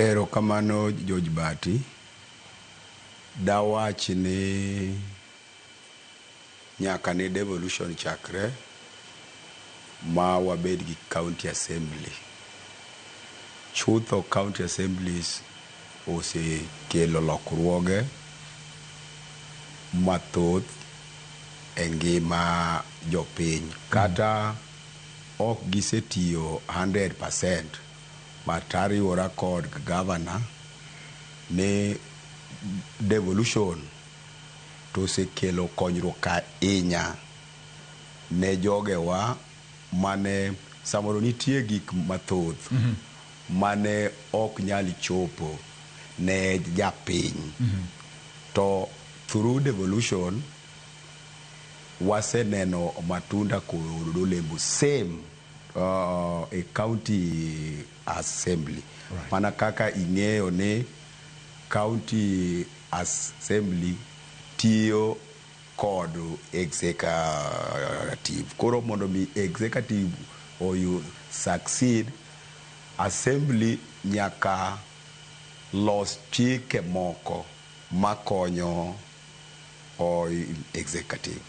Erokamano, George Bati. Dawach ni nyaka ne devolution chakre ma wabed gi county assembly. Chutho, county assemblies osekelo lokruoge mathoth e ngima jopiny. Kata ok gisetiyo 100%, but ariwora kod governor ni devolution to osekelo konyruok ahinya ne jogewa mane samoro nitie gik mathoth mane ok nyal chopo ne japiny. To through devolution waseneno matunda kod olemo same e county assembly. Mana kaka ing'eyo ni county assembly tiyo kod executive. Koro mondo mi executive oyu succeed, assembly nyaka los chike moko makonyo o executive.